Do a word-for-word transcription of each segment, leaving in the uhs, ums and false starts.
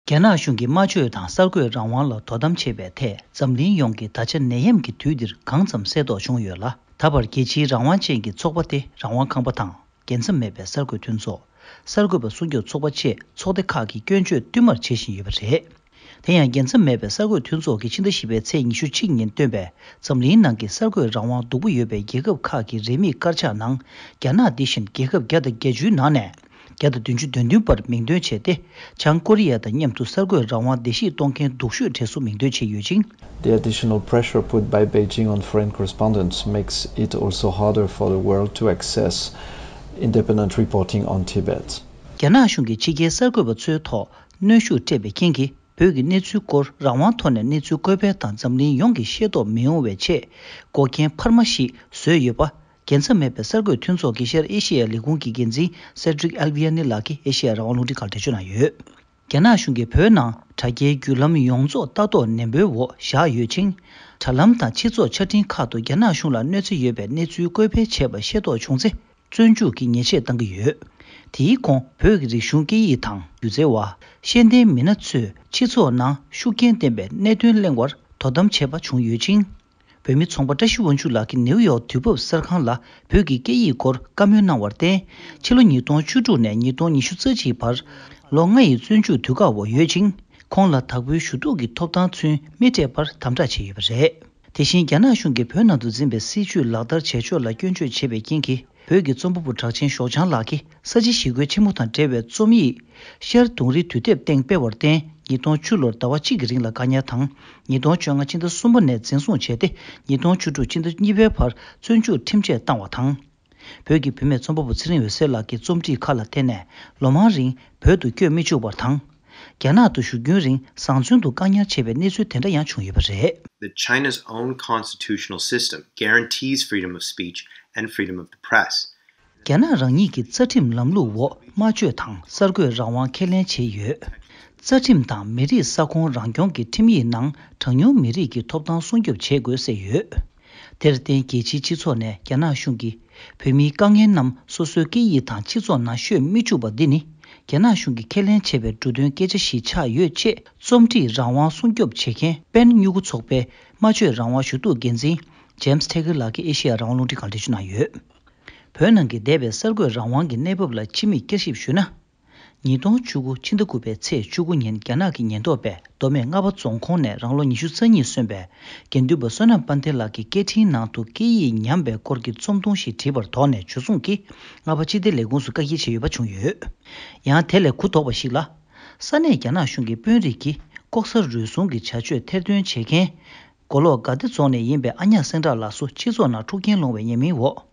རྒྱ་ནག་གཞུང་གིས་སྨྲ་བརྗོད་དང་གསར་འགོད་རང་དབང་ལ་དོ་དམ་བྱེད་པའི་ཐད་འཛམ་གླིང་ཡོངས་ཀྱིས་ད་ཆ་ནད་ཡམས་ཀྱི་དུས་འདིར་གང་ཙམ་གསལ་རྟོགས་བྱུང་ཡོད་ལ། ད་བར་རྒྱལ་སྤྱིའི་རང་དབང་ཅན་གྱི་ཚོགས་པ་སྟེ་རང་དབང་ཁང་པ་དང་། རྒྱལ་མཚམས་མེད་པའི་གསར་འགོད་མཐུན་ཚོགས། གསར་འགོད་པ་སྲུང་སྐྱོབ་ཚོགས་པ་བཅས་ཚོགས་སྡེ་ཁག་གིས་སྐྱོན་བརྗོད་བསྟུད་མར་བྱེད་བཞིན་ཡོད་པ་རེད། དེ་ཡང་རྒྱལ་མཚམས་མེད་པའི་གསར་འགོད་མཐུན་ཚོགས་ཀྱིས་ཕྱི་ཟླ་བཞི་པའི་ཚེས་ཉི་ཤུ་གཅིག་ཉིན་བཏོན་པའི་འཛམ་གླིང་ནང་གི་གསར་འགོད་རང་དབང་སྡུག་པོ་ཡོད་པའི་རྒྱལ་ཁབ་ཁག་གི་རེའུ་མིག་དཀར་ཆག་ནང་། རྒྱ་ནག་འདི་བཞིན་རྒྱལ་ཁབ་བརྒྱ་དང་བརྒྱད་ཅུའི་ནང་ནས་བརྒྱ་དང་བདུན་ཅུ་དོན་བདུན་པར་མིང་འདོན་བྱས་ཏེ། བྱང་ཀོ་རི་ཡ་དང་མཉམ་དུ་གསར་འགོད་རང་དབང་བརྡལ་བཤིག་གཏོང་མཁན་སྡུག་ཤོས་གྲས་སུ་མིང་འདོན་བྱས་ཡོད་ཅིང་། The additional pressure put by Beijing on foreign correspondents makes it also harder for the world to access independent reporting on Tibet. རྒྱ་ནག་གཞུང་གིས་ཕྱི་རྒྱལ་གསར་འགོད་པ་ཚོའི་ཐོག་གནོན་ཤུགས་སྤྲད་པའི་རྐྱེན་གྱིས། བོད་ཀྱི་གནས་ཚུལ་སྐོར་རང་དབང་ཐོག་ནས་གནས་ཚུལ་བཀོད་སྤེལ་དང་འཛམ་གླིང་ཡོངས་ཀྱིས་ཤེས་རྟོགས་མི་ཡོང་བའི་ཆེད། འགོག་རྐྱེན་འཕར་མ་ཞིག་བཟོས་ཡོད་པ། རྒྱལ་མཚམས་མེད་པའི་གསར་འགོད་མཐུན་ཚོགས་ཀྱི་ཤར་ཨེ་ཤེ་ཡ་ལས་ཁུངས་ཀྱི་འགན་འཛིན་Cedric Alviani ལགས་ཀྱིས་ཨེ་ཤེ་ཡ་རང་དབང་རླུང་འཕྲིན་ཁང་ལ་འགྲེལ་བརྗོད་གནང་ཡོད། རྒྱ་ནག་གཞུང་གིས་བོད་ནང་དྲ་རྒྱའི་བརྒྱུད་ལམ་ཡོངས་རྫོགས་ལྟ་རྟོག་ནན་པོའི་འོག་བཞག་ཡོད་ཅིང་། དྲ་ལམ་དང་སྤྱི་ཚོགས་ཆ་འཕྲིན་ཁག་ཏུ་རྒྱ་ནག་གཞུང་ལ་གནོད་འཚེ་ཡོད་པའི་གནས་ཚུལ་བཀོད་སྤེལ་བྱས་པ་ཤེས་རྟོགས་བྱུང་ཚེ། བཙོན་འཇུག་གི་ཉེས་ཆད་བཏང་གི་ཡོད། དེའི་གོང་བོད་ཀྱི་རིག་གཞུང་སྐད་ཡིག་དང་སྒྱུ་རྩལ་བ། ཤེས་ལྡན་མི་སྣ་ཚོས་སྤྱི་ཚོགས་ནང་ཤུགས་རྐྱེན་ལྡན་པའི་གནད་དོན་གླེང་བར་དོ་དམ་བྱས་པ་བྱུང་ཡོད་ཅིང་། བོད་མི་ཚོང་པ་བཀྲ་ཤིས་དབང་ཕྱུག་ལགས་ཀྱིས་ནེའུ་ཡོག་དུས་བབ་གསར་ཁང་ལ་བོད་ཀྱི་སྐད་ཡིག་སྐོར་བཀའ་མོལ་གནང་བར་བརྟེན། ཕྱི་ལོ་ཉིས་སྟོང་བཅུ་དྲུག་ནས་ཉིས་སྟོང་ཉི་ཤུ་རྩ་གཅིག་བར་ལོ་ལྔ་ཡི་བཙོན་འཇུག་དུས་བཀག་འོག་ཡོད་ཅིང་། ཁོང་ལ་དྭགས་པོའི་ཞུ་གཏུག་གི་ཐོབ་ཐང་ཚུན་མི་སྤྲད་པར་དམ་དྲག་བྱས་ཡོད་པ་རེད། དེ་བཞིན་རྒྱ་ནག་གཞུང་གིས་བོད་ནང་དུ་འཛིན་པའི་སྲིད་བྱུས་ལག་བསྟར་བྱེད་ཕྱོགས་ལ་སྐྱོན་བརྗོད་བྱས་པའི་རྐྱེན་གྱིས། བོད་ཀྱི་རྩོམ་པ་པོ་གྲགས་ཅན་ཞོགས་ལྗང་ལགས་ཀྱིས་ས་བྱི་ཞི་རྒོལ་ཆེན་མོ་དང་འབྲེལ་བའི་རྩོམ་ཡིག་ཤར་དུང་རི་དུས་དེབ་སྟེང་སྤེལ་བར་བརྟེན། ཉིས་སྟོང་བཅུ་ལོར་ཟླ་བ་གཅིག་གི་རིང་ལ་བཀག་ཉར་དང་། ཉིས་སྟོང་བཅོ་ལྔ་ཕྱི་ཟླ་གསུམ་པ་ནས་འཛིན་བཟུང་བྱས་ཏེ། ཉིས་སྟོང་བཅུ་དྲུག་ཕྱི་ཟླ་གཉིས་པའི་བར་བཙོན་འཇུག་ཁྲིམས་ཆད་བཏང་བ་དང་། བོད་ཀྱི་བུད་མེད་རྩོམ་པ་པོ་ཚེ་རིང་འོད་ཟེར་ལགས་ཀྱི་རྩོམ་སྒྲིག་ཁག་ལ་བརྟེན་ནས་ལོ་མང་རིང་བོད་དུ་བསྐྱོད་མི་བཅུག་པར་དང་། རྒྱ་ནག་ཏུ་བཞུགས་རྒྱུན་རིང་བཟང་བཙོན་དུ་བཀག་ཉར་བྱས་པའི་གནས་ཚུལ་དེ་འདྲ་ཡང་བྱུང་ཡོད་པ་རེད། That China's own constitutional system guarantees freedom of speech and freedom of the press. རྒྱ་ནག་རང་ཉིད་ཀྱི་རྩ་ཁྲིམས་ལམ་ལུགས་འོག་སྨྲ་བརྗོད་དང་གསར་འགོད་རང་དབང་ཁས་ལེན་བྱས་ཡོད། རྩ་ཁྲིམས་དང་མི་རིགས་ས་ཁོངས་རང་སྐྱོང་གི་ཁྲིམས་ཡིག་ནང་གྲངས་ཉུང་མི་རིགས་ཀྱི་ཐོབ་ཐང་སྲུང་སྐྱོབ་བྱེད་དགོས་གསལ་ཡོད། དེར་བརྟེན་རྒྱལ་སྤྱིའི་སྤྱི་ཚོགས་ནས་རྒྱ་ནག་གཞུང་གིས་བོད་མིའི་དཀའ་ངལ་རྣམས་སོ་སོའི་སྐད་ཡིག་དང་སྤྱི་ཚོགས་ནང་ཤོད་མི་བཅུག་པ་འདི་ནི་རྒྱ་ནག་གཞུང་གིས་ཁས་ལེན་བྱས་པའི་འབྲུ་དོན་སྐད་ཆ་ཞིག་ཆགས་ཡོད་ཅེས་རྩོམ་སྒྲིག་རང་དབང་སྲུང་སྐྱོབ་བྱེད་མཁན་པེན་སྨྱུ་གུ་ཚོགས་པའི་སྨྲ་བརྗོད་རང་དབང་ཞུ་གཏུག་འགན་འཛིན་James Taggart ལགས་ཀྱིས་ཨེ་ཤེ་ཡ་རང་དབང་རླུང་འཕྲིན་ཁང་ལ་འགྲེལ་བརྗོད་གནང་ཡོད། བོད་ནང་གི་འདས་པའི་གསར་འགོད་རང་དབང་གི་གནས་བབ་ལ་ཕྱི་མིག་བསྐྱར་ཞིབ་ཞུས་ན། ཉིས་སྟོང་བཅུ་དགུ་ཕྱི་ཟླ་དགུ་པའི་ཚེས་བཅུ་དགུ་ཉིན་རྒྱ་ནག་གི་ཉེན་རྟོག་པས་མདོ་སྨད་རྔ་པ་རྫོང་ཁོངས་ནས་རང་ལོ་ཉི་ཤུ་རྩ་གཉིས་སོན་པའི་དགེ་འདུན་པ་བསོད་ནམས་དཔལ་ལྡན་ལགས་ཀྱི་སྐད་འཕྲིན་ནང་དུ་སྐད་ཡིག་ཉམས་པའི་སྐོར་གྱི་རྩོམ་ཐུང་ཞིག་བྲིས་པར་དོགས་ནས་འཇུ་བཟུང་གིས་རྔ་པ་སྤྱི་བདེ་ལས་ཁུངས་སུ་བཀག་སྐྱིལ་བྱས་ཡོད་པ་བྱུང་ཡོད། ཡང་དེ་ལས་གུ་དོག་པ་ཞིག་ལ། ས་གནས་རྒྱ་ནག་གཞུང་གི་དཔོན་རིགས་ཀྱིས་ལྐོག་ཟ་རུལ་སུངས་ཀྱི་བྱ་སྤྱོད་ཐེར་འདོན་བྱེད་མཁན། མགོ་ལོག་དགའ་བདེ་རྫོང་ནས་ཡིན་པའི་ཨ་ཉག་སེང་བྲག་ལགས་སུ་སྤྱི་ཚོགས་ནང་འཁྲུག་རྐྱེན་སློང་བའི་ཉེས་མིང་འོག་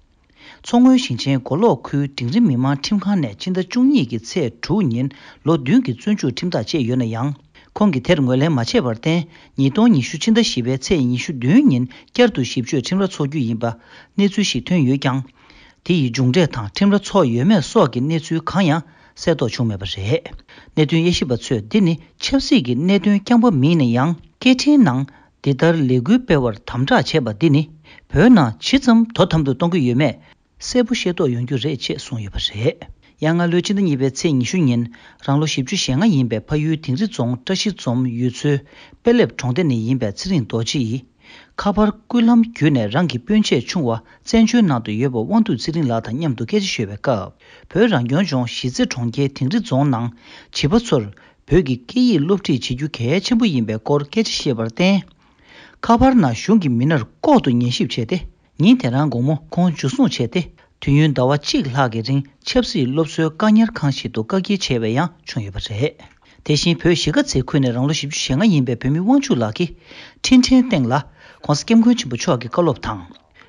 མཚོ་སྔོན་ཞིང་ཆེན་མགོ་ལོག་ཁུལ་འབྲིང་རིམ་མི་མང་ཁྲིམས་ཁང་ནས་ཕྱི་ཟླ་བཅུ་གཉིས་ཀྱི་ཚེས་དྲུག་ཉིན་ལོ་བདུན་གྱི་བཙོན་འཇུག་ཁྲིམས་ཐག་བཅད་ཡོད་ན་ཡང་། ཁོང་གིས་དེར་ངོས་ལེན་མ་བྱས་པར་བརྟེན། ཉིས་སྟོང་ཉི་ཤུ་ཕྱི་ཟླ་བཞི་པའི་ཚེས་ཉི་ཤུ་བདུན་ཉིན་བསྐྱར་དུ་ཞིབ་དཔྱོད་ཁྲིམས་ར་འཚོགས་རྒྱུ་ཡིན་པ་གནས་ཚུལ་ཞིག་ཐོན་ཡོད་ཀྱང་། དེ་ཡི་མཇུག་འབྲས་དང་ཁྲིམས་ར་འཚོགས་ཡོད་མེད་སོགས་ཀྱི་གནས་ཚུལ་གང་ཡང་གསལ་རྟོགས་བྱུང་མེད་པ་རེད། གནད་དོན་དབྱེ་ཞིབ་པ་ཚོས་འདི་ནི་ཆབ་སྲིད་ཀྱི་གནད་དོན་རྐྱང་པ་མིན་ན་ཡང་། སྐད་འཕྲིན་ནང་འདི་ལྟར་ལས་འགུལ་སྤེལ་བར་དམ་དྲག་བྱས་པ་འདི་ནི་བོད་ནང་ཇི་ཙམ་དོ་དམ་དུ་གཏོང་གི་ཡོད་མེད་གསལ་པོ་ཤེས་རྟོགས་ཡོང་རྒྱུ་རེད་ཅེས་གསུངས་ཡོད་པ་རེད། ཡང་སྔ་ལོའི་ཕྱི་ཟླ་གཉིས་པའི་ཚེས་ཉི་ཤུ་ཉིན་རང་ལོ་བཞི་བཅུ་ཞེ་ལྔ་ཡིན་པའི་ཕ་ཡུལ་དིང་རི་རྫོང་བཀྲ་ཤིས་འཛོམས་ཡུལ་ཚོའི་དཔེ་ལེབ་གྲོང་སྡེ་ནས་ཡིན་པའི་ཚེ་རིང་རྡོ་རྗེ་ཡིས། ཁ་པར་སྐུད་ལམ་བརྒྱུད་ནས་རང་གི་སྤུན་མཆེད་ཆུང་བ་བཙན་བྱོལ་ནང་དུ་ཡོད་པ་དབང་འདུས་ཚེ་རིང་ལགས་དང་མཉམ་དུ་སྐད་ཆ་ཤོད་པའི་སྐབས། བོད་རང་སྐྱོང་ལྗོངས་གཞིས་རྩེ་གྲོང་ཁྱེར་དིང་རི་རྫོང་ནང་བྱིས་པ་ཚོར་བོད་ཀྱི་སྐད་ཡིག་སློབ་ཁྲིད་བྱེད་རྒྱུ་གལ་ཆེན་པོ་ཡིན་པའི་སྐོར་སྐད་ཆ་བཤད་པར་བརྟེན། ཁ་པར་ནང་གཞུང་གི་མི་སྣར་ལྐོག་ཏུ་ཉན་ཞིབ་བྱས་ཏེ། ཉིན་དེ་རང་དགོང་མོ་ཁོང་འཇུ་བཟུང་བྱས་ཏེ། དུས་ཡུན་ཟླ་བ་གཅིག་ལྷག་གི་རིང་ཆབ་སྲིད་སློབ་གསོའི་བཀག་ཉར་ཁང་ཞིག་ཏུ་བཀག་སྐྱིལ་བྱས་པ་ཡང་བྱུང་ཡོད་པ་རེད། དེ་བཞིན་བོད་གཞིས་ཀ་རྩེ་ཁུལ་ནས་རང་ལོ་བཞི་བཅུ་ཞེ་ལྔ་ཡིན་པའི་བོད་མི་དབང་ཕྱུག་ལགས་ཀྱིས་འཕྲིན་ཕྲན་སྟེང་ལ་༸གོང་ས་༸སྐྱབས་མགོན་ཆེན་པོ་མཆོག་གི་བཀའ་སློབ་དང་།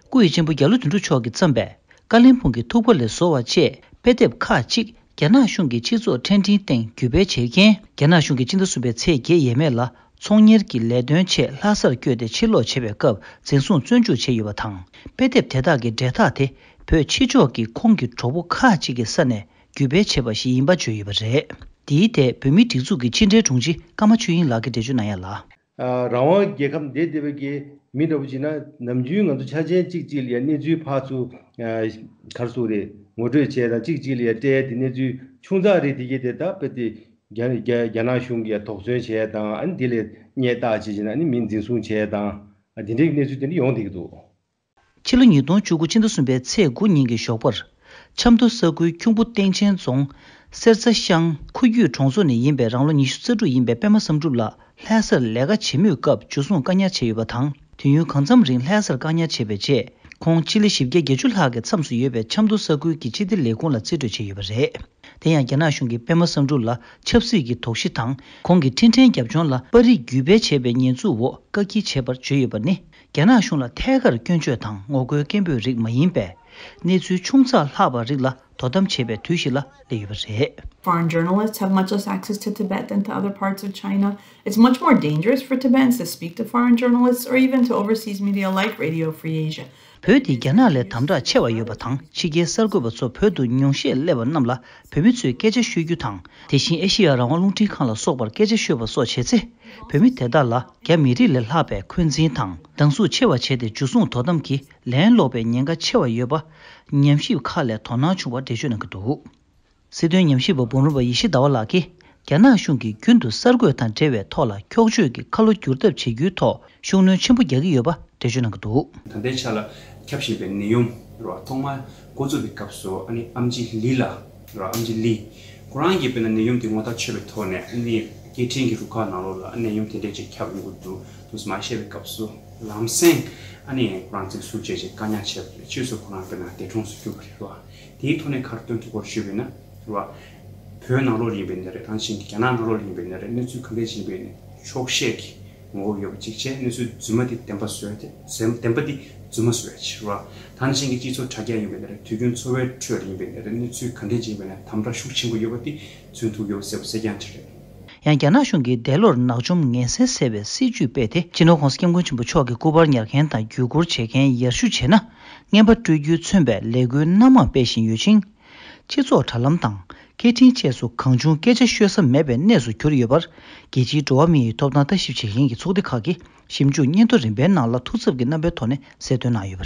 སྐུ་ཡི་གཅེན་པོ་རྒྱ་ལོ་དོན་གྲུབ་མཆོག་གིས་བརྩམས་པའི་བཀའ་བློན་སྤུན་གྱི་ཐུགས་ཕ་ལས་བཟོ་བ་བཅས་དཔེ་དེབ་ཁག་ཅིག་རྒྱ་ནག་གཞུང་གི་སྤྱི་ཚོགས་འཕྲིན་ཕྲན་སྟེང་བརྒྱུད་སྤེལ་བྱེད་མཁན། རྒྱ་ནག་གཞུང་གིས་ཕྱི་ཟླ་གསུམ་པའི་ཚེས་བརྒྱད་ཡས་མས་ལ། ཚོང་གཉེར་གྱི་ལས་དོན་ཆེད་ལྷ་སར་བསྐྱོད་དེ་ཕྱིར་ལོག་བྱེད་པའི་སྐབས་འཛིན་བཟུང་བཙོན་འཇུག་བྱས་ཡོད་པ་དང་། དཔེ་དེབ་དེ་དག་གི་འབྲེལ་ཐག་དེ་བོད་ཕྱི་ཕྱོགས་ཀྱི་ཁོང་གི་གྲོགས་པོ་ཁག་ཅིག་གི་ས་ནས་བརྒྱུད་སྤེལ་བྱས་པ་ཞིག་ཡིན་པ་བརྗོད་ཡོད་པ་རེད། འདིའི་ཐད་བོད་མིའི་སྒྲིག་འཛུགས་ཀྱི་ཕྱི་འབྲེལ་དྲུང་ཆེ་ཀརྨ་ཆོས་དབྱིངས་ལགས་ཀྱིས་འགྲེལ་བརྗོད་གནང་ཡ་ལ། ཨ། རང་དབང་རྒྱལ་ཁབ་འདི་བསྡད་པའི་གི་མི་འདྲ་པོ་བྱས་ན་ནམ་རྒྱུན་ང་ཚོ་འཆར་ཅན་གཅིག་གཅིག་ལ་ཡ་གནས་ཚུལ་ཕར་ཚུར། ཨ། ག་རེ་ཟེར་དགོས་རེད། ངོ་སྤྲོད་བྱས་དང་གཅིག་གཅིག་ལ་ཡ་སྤྲད་དེ་གནས་ཚུལ་ཆུང་ཙག་རེད། དེ་གས་དེ་ད་དཔེ་དེ། རྒྱ་རྒྱ་རྒྱ་ནག་གཞུང་གིས་དོགས་ཟོན་བྱས་དང་། ཨ་ནི་དེ་ལས་སྙད་བཏགས་བྱས་བྱས་ན། ཨ་ནི་མི་འཛིན་བཟུང་བྱས་དང་། ཨ་དེ་འདྲའི་གནས་ཚུལ་དེ་འདྲ་ཡོང་བསྡད་ཀྱི་འདུག། ཕྱི་ལོ་ཉིས་སྟོང་བཅུ་དགུ་ཕྱི་ཟླ་གསུམ་པའི་ཚེས་དགུ་ཉིན་གྱི་ཞོགས་པར། ཆབ་མདོ་ས་ཁུལ་ཁྱུང་པོ་སྟེང་ཆེན་རྫོང་གསེར་རྩ་ཤང་ཁུ་རྒྱུད་གྲོང་ཚོ་ནས་ཡིན་པའི་རང་ལོ་ཉི་ཤུ་རྩ་དྲུག་ཡིན་པའི་པད་མ་བསམ་གྲུབ་ལགས་ལྷ་སར་ལས་ཀ་བྱེད་མུས་སྐབས་འཇུ་བཟུང་བཀག་ཉར་བྱས་ཡོད་པ་དང་། དུས་ཡུན་གང་འཚམ་རིང་ལྷ་སར་བཀག་ཉར་བྱས་པའི་རྗེས། ཁོང་སྤྱི་ལེ་བཞི་བརྒྱ་བརྒྱད་ཅུ་ལྷག་གི་མཚམས་སུ་ཡོད་པའི་ཆབ་མདོ་ས་ཁུལ་གྱི་སྤྱི་བདེ་ལས་ཁུངས་ལ་རྩིས་སྤྲོད་བྱས་ཡོད་པ་རེད། དེ་ཡང་རྒྱ་ནག་གཞུང་གིས་པད་མ་བསམ་གྲུབ་ལ་ཆབ་སྲིད་ཀྱི་དོགས་གཞི་དང་། ཁོང་གི་འཕྲིན་ཕྲན་རྒྱབ་ལྗོངས་ལ་པར་རིས་བརྒྱུད་སྤེལ་བྱས་པའི་ཉེས་འཛུགས་འོག་བཀག་སྐྱིལ་བྱས་པར་བརྗོད་ཡོད་པ་ནི། རྒྱ་ནག་གཞུང་ལ་ཐད་ཀར་སྐྱོན་བརྗོད་དང་ངོ་རྒོལ་སྐད་འབོད་རིགས་མ་ཡིན་པས། གནས་ཚུལ་ཆུང་ཙག་ལྷག་པ་རིགས་ལ་དོ་དམ་བྱེད་པའི་དུས་ཤིག་ལ་སླེབས་ཡོད་པ་རེད། Foreign journalists have much less access to Tibet than to other parts of China. It's much more dangerous for Tibetans to speak to foreign journalists or even to overseas media like Radio Free Asia. བོད་དེ་རྒྱ་ནག་ལས་དམ་དྲག་ཆེ་བ་ཡོད་པ་དང་། ཕྱི་རྒྱལ་གསར་འགོད་པ་ཚོ་བོད་དུ་ཉུང་ཤས་སླེབས་པ་རྣམས་ལ་བོད་མི་ཚོས་སྐད་ཆ་ཤོད་རྒྱུ་དང་། དེ་བཞིན་ཨེ་ཤེ་ཡ་རང་དབང་རླུང་འཕྲིན་ཁང་ལ་སོགས་པར་སྐད་ཆ་ཤོད་པ་སོགས་བྱས་ཚེ། བོད་མི་དེ་དག་ལ་རྒྱ་མི་རིགས་ལས་ལྷག་པའི་འཁོན་འཛིན་དང་སྡང་ཟུག་ཆེ་བ་བྱས་ཏེ། འཇུ་བཟུང་དོ་དམ་གྱིས་ལན་སློག་པའི་ཉེན་ཁ་ཆེ་བ་ཡོད་པ་ཉམས་ཞིབ་ཁག་ལས་དོ་སྣང་བྱུང་བ་འགྲེལ་བརྗོད་གནང་གི་འདུག། སྲིད་དོན་ཉམས་ཞིབ་པ་འབུམ་རམས་པ་ཡེ་ཤེས་ཟླ་བ་ལགས་ཀྱིས། རྒྱ་ནག་གཞུང་གིས་རྒྱུན་དུ་གསར་འགོད་དང་འབྲེལ་བའི་ཐོག་ལ་འཁྱོག་བརྗོད་ཀྱི་ཁ་ལོ་བསྒྱུར་ཐབས་བྱེད་རྒྱུའི་ཐོག་ཤུགས་སྣོན་ཆེན་པོ་རྒྱག་གི་ཡོད་པ་འགྲེལ་བརྗོད་གནང་གི་འདུག། ད་ལྟའི་ཆ་ལ་ཁྱབ་བཞིན་པའི་ནད་ཡམས་རེད་བ། ཐོག་མར་འགོ་བཙུགས་པའི་སྐབས་སུ། ཨ་ནི་ཨམ་ཆི་ལི་ལགས་རེད་བ། ཨམ་ཆི་ལི། ཁོ་རང་གིས་དཔེར་ན་ནད་ཡམས་དེ་ངོ་ཐག་ཆོད་པའི་ཐོག་ནས། ཨ་ནི་སྐད་འཕྲིན་གྱི་རུ་ཁག་ནང་ལོགས་ལ་ནད་ཡམས་དེ་འདྲས་ཅིག་ཁྱབ་ཡོང་གི་འདུག་འདུག་སེ་མར་བཤད་པའི་སྐབས་སུ། ལམ་སེང་ཨ་ནི་ཁོ་རང་འཛིན་བཟུང་བྱས་བྱས་བཀག་ཉར་བྱས་པ་རེད། ཕྱིས་སུ་ཁོ་རང་དཔེར་ན་འདས་གྲོངས་སུ་གྱུར་པ་རེད་བ། དེའི་ཐོག་ནས་ག་རེ་སྟོན་ཐུབ་སྐོར་ཞུས་པ་ཡིན་ན། རེད་བ། བོད་ནང་ལོགས་ཡིན་པའི་ནས་རེད། ད་གིན་རྒྱ་ནག་ནང་ལོགས་ཡིན་པའི་ནས་རེད། གནས་ཚུལ་ག་འདྲས་ཡིན་པའི་ནས་འཁྱོག་བཤད་ཀྱི་ངོ་བོ་ཡོད་པ་གཅིག་བྱས། གནས་ཚུལ་རྫུན་མ་དེ་བདེན་པ་བཟོ་ཡ་དེ། བདེན་པ་དེ་རྫུན་མ་བཟོ་ཡ་བྱས། རེད་བ། ད་གིན་གྱི་སྤྱི་ཚོགས་དྲ་རྒྱ་ཡིན་པའི་ནས་རེད། དུས་རྒྱུན་འཚོ་བའི་ཁྲོད་ཡིན་པའི་ནས་རེད། གནས་ཚུལ་ག་འདྲས་ཡིན་པའི་ནས་དམ་དྲག་ཤུགས་ཆེན་པོ་ཡོད་པ་དེ་མཚོན་ཐུབ་ཡོད་ཟེར་བ་གསལ་རྐྱང་ཅིག་རེད། ཡང་རྒྱ་ནག་གཞུང་གིས་འདས་ལོར་ནག་འཇོམས་ངན་སེལ་ཟེར་བའི་སྲིད་ཇུས་སྤེལ་ཏེ། སྤྱི་ནོར་༧གོང་ས་༧སྐྱབས་མགོན་ཆེན་པོ་མཆོག་གི་སྐུ་པར་ཉར་མཁན་དང་བརྒྱུད་བསྐུར་བྱེད་མཁན་ཡར་ཞུ་བྱས་ན། རྔན་པ་སྤྲོད་རྒྱུས་མཚོན་པའི་ལས་འགུལ་སྣ་མང་སྤེལ་བཞིན་ཡོད་ཅིང་། སྤྱི་ཚོགས་དྲ་ལམ་དང་སྐད་འཕྲིན་བཅས་སུ་གང་བྱུང་སྐད་ཆ་ཤོད་ས་མེད་པའི་གནས་སུ་གྱུར་ཡོད་པར། རྒྱལ་སྤྱིའི་འགྲོ་བ་མིའི་ཐོབ་ཐང་ལྟ་ཞིབ་བྱེད་མཁན་གྱི་ཚོགས་སྡེ་ཁག་གིས་ཞིབ་འཇུག་སྙན་ཐོ་རིམ་པའི་ནང་ལ་ཐུགས་འཚབ་ཀྱི་རྣམ་པའི་ཐོག་ནས་གསལ་སྟོན་གནང་ཡོད་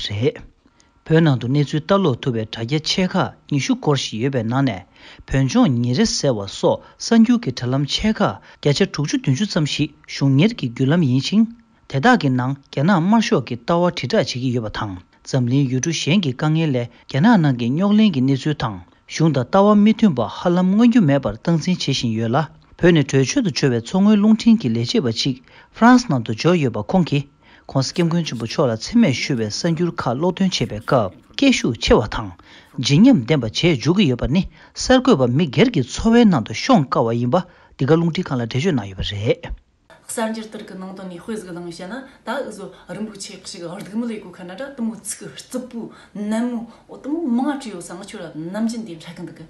པ་རེད། བོད་ནང་དུ་གནས་ཚུལ་ལྟ་ཀློག་ཐུབ་པའི་དྲ་རྒྱ་ཆེ་ཁག་ཉི་ཤུ་སྐོར་ཞིག་ཡོད་པའི་ནང་ནས། བོད་ལྗོངས་ཉིན་རེ་ཟེར་བ་སོགས་གསར་འགྱུར་གྱི་དྲ་ལམ་ཆེ་ཁག་བརྒྱ་ཆ་དྲུག་ཅུ་བདུན་ཅུ་ཙམ་ཞིག་གཞུང་གཉེར་གྱི་བརྒྱུད་ལམ་ཡིན་ཅིང་། དེ་དག་གི་ནང་རྒྱ་ནག་དམར་ཤོག་གི་ལྟ་བ་དྲིལ་བསྒྲགས་བྱེད་ཀྱི་ཡོད་པ་དང་། འཛམ་གླིང་ཡུལ་གྲུ་གཞན་གྱི་དཀའ་ངལ་ལས་རྒྱ་ནག་ནང་གི་རྙོག་གླེང་གི་གནས་ཚུལ་དང་། གཞུང་དང་ལྟ་བ་མི་མཐུན་པ་ཧ་ལམ་མངོན་རྒྱུ་མེད་པར་སྟངས་འཛིན་བྱེད་བཞིན་ཡོད་ལ། བོད་ནས་བྲོས་བྱོལ་དུ་འབྱོར་བའི་མཚོ་སྔོན་རླུང་འཕྲིན་གྱི་ལས་བྱེད་པ་གཅིག་ཧྥ་རན་སི་ནང་དུ་འབྱོར་ཡོད་པ་ཁོང་གིས། ༸གོང་ས་༸སྐྱབས་མགོན་ཆེན་པོ་མཆོག་ལ་མཚན་སྨད་ཞུ་བའི་གསར་འགྱུར་ཁག་ཀློག་འདོན་བྱེད་པའི་སྐབས། སྐད་ཤུགས་ཆེ་བ་དང་། བརྗིད་ཉམས་ལྡན་པ་བྱས་འཇུག་གི་ཡོད་པ་ནི། གསར་འགོད་པ་མི་སྒེར་གྱི་འཚོ་བའི་ནང་དུ་ཤོང་དཀའ་བ་ཡིན་པ། འདི་ག་རླུང་འཕྲིན་ཁང་ལ་འགྲེལ་བརྗོད་གནང་ཡོད་པ་རེད། གསར་འགྱུར་དེ་རིགས་ཀྱི་ནང་དོན་ནས་དཔེ་ཟིག་བླངས་བཤད་ན། ད་འུ་ཚོ་རིན་པོ་ཆེ་ཞིག་སྡུག་མོ་ལས་གོ་ཁ་འདྲ་འདྲ། དེ་མོ་ཚིག་རྩུབ་པོ་ནན་མོ་འོ་དེ་མོ་མང་ང་བྲིས་ཡོད་ས། ང་ཁྱོད་ལ་ནམ་རྒྱུན་དེ་འཕྲད་གི་འདུག་གི།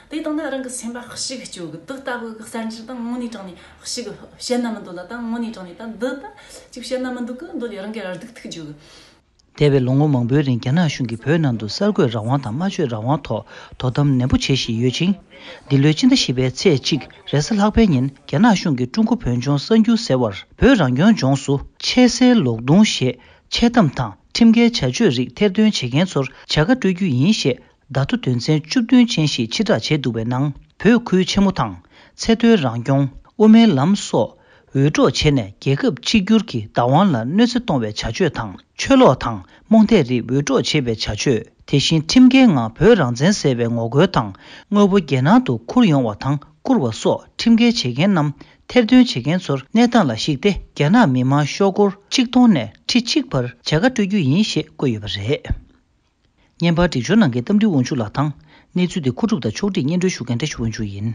དེ་བཏང་ན་རང་གི་སེམས་པ་ཞིག་སྐྱོ་གི། དེ་ལྟ་བུ་གི་གསར་འགྱུར་དང་དངོས་གནས་དྲང་ནས་ཞིག་བཤད་ན་མི་འདོད་ལ། ད་དངོས་གནས་དྲང་ནས་ད་འདི་ད་ཅིག་བཤད་ན་མི་འདོད་གི། འདོད་ལས་རང་གི་ར་སྡུག་ཐུག་འཇུག་གི། འདས་པའི་ལོ་ངོ་མང་པོའི་རིང་རྒྱ་ནག་གཞུང་གིས་བོད་ནང་དུ་གསར་འགོད་རང་དབང་དང་སྨྲ་བརྗོད་རང་དབང་ཐོག་དོ་དམ་ནན་པོ་བྱེད་བཞིན་ཡོད་ཅིང་། འདི་ལོའི་ཕྱི་ཟླ་བཞི་པའི་ཚེས་གཅིག་རེས་གཟའ་ལྷག་པའི་ཉིན། རྒྱ་ནག་གཞུང་གིས་ཀྲུང་གོ་བོད་ལྗོངས་གསར་འགྱུར་ཟེར་བར། བོད་རང་སྐྱོང་ལྗོངས་སུ་ཆེད་སེལ་ལོག་རྡུང་ཞེས་འཆལ་གཏམ་དང་ཁྲིམས་འགལ་བྱ་སྤྱོད་རིགས་ཐེར་འདོན་བྱེད་མཁན་ཚོར་བྱ་དགའ་སྤྲོད་རྒྱུ་ཡིན་ཞེས། བརྡ་ཐོ་དོན་ཚན་བཅུ་བདུན་ཅན་ཞིག་ཕྱིར་བསྒྲགས་བྱས་འདུག་པའི་ནང་། བོད་ཁུལ་ཆེན་མོ་དང་། ཚེ་མདོའི་རང་སྐྱོང་། དབུ་མའི་ལམ་སོགས་འུད་སྒྲོག་བྱས་ནས། རྒྱལ་ཁབ་གཅིག་གྱུར་གྱི་བདག་དབང་ལ་གནོད་འཚེ་གཏོང་བའི་བྱ་སྤྱོད་དང་། ཆོས་ལོག་དང་རྨོངས་དད་རིགས་འུད་སྒྲོག་བྱེད་པའི་བྱ་སྤྱོད། དེ་བཞིན་ཁྲིམས་འགལ་ངང་བོད་རང་བཙན་ཟེར་བའི་ངོ་རྒོལ་དང་། དངོས་པོ་རྒྱལ་ནང་དུ་ཁུར་ཡོང་བ་དང་བསྐུར་བ་སོགས་ཁྲིམས་འགལ་བྱེད་མཁན་རྣམས་ཐེར་འདོན་བྱེད་མཁན་ཚོར་གནས་སྟངས་ལ་གཞིགས་ཏེ། རྒྱ་ནག་མི་མང་ཤོག་སྒོར་ཆིག་སྟོང་ནས་ཁྲི་གཅིག་བར་བྱ་དགའ་སྤྲོད་རྒྱུ་ཡིན་ཞེས་བཀོད་ཡོད་པ་རེད། བརྙན་པར་སྒྲིག་སྦྱོར་གནང་མཁན་རྟ་མགྲིན་དབང་ཕྱུག་ལགས་དང་། གནས་ཚུལ་འདི་མཁོ་སྒྲུབ་དང་ཕྱོགས་སྒྲིག་སྙན་སྒྲོན་ཞུ་མཁན་བཀྲ་ཤིས་དབང་ཕྱུག་ཡིན།